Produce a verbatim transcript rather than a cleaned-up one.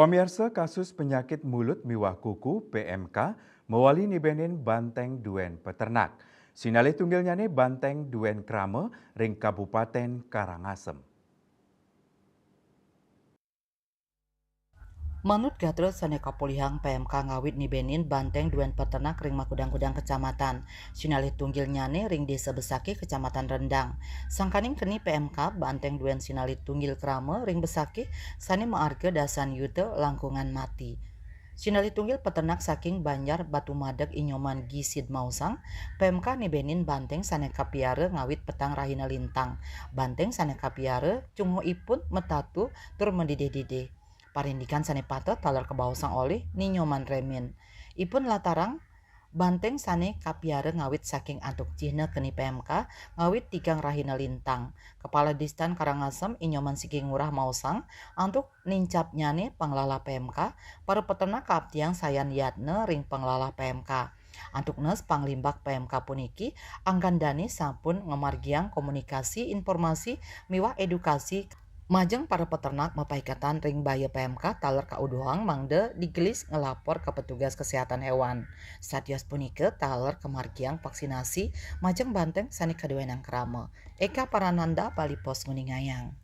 Pamiarsa, kasus penyakit mulut miwah kuku, P M K, mawali nibenin banténg duén peternak. Sinalih tunggilnyané banténg duén krama ring Kabupatén Karangasem. Manut gatra sané kapolihang, P M K ngawit nibenin banténg duén peternak ring makudang-kudang kecamatan. Sinalih tunggilnyané ring Désa Besakih, Kecamatan Rendang. Sangkaning keni P M K, banténg duén sinalih tunggil krama ring Besakih sané maarga dasan yuta langkungan mati. Sinalih tunggil peternak saking Banjar Batu Madeg, I Nyoman Gisid maosang, P M K nibenin banténg sané kapiara ngawit petang rahina lintang. Banténg sané kapiara cunguhipun matatu tur madidih-didih. Parindikan sané pateh taler kabaosang olih Ni Nyoman Remin. Ipun latarang banténg sané kapiara ngawit saking antuk cihna keni P M K ngawit tigang rahina lintang. Kepala Distan Karangasem, I Nyoman Sigi Ngurah maosang, antuk nincapnyané panglalah P M K, para peternak kaaptiang sayan yatna ring panglalah P M K. Antuk nes panglimbak P M K puniki, anggan dané sampun ngamargiang komunikasi, informasi, miwah édukasi majeng para peternak mapaiketan ring baya P M K taler kauduhang mangda digelis ngelapor ka petugas kesehatan hewan. Satios punika taler kamargiang vaksinasi majeng banténg sané kaduénang krama. Eka Parananda, Bali Post, nguningayang.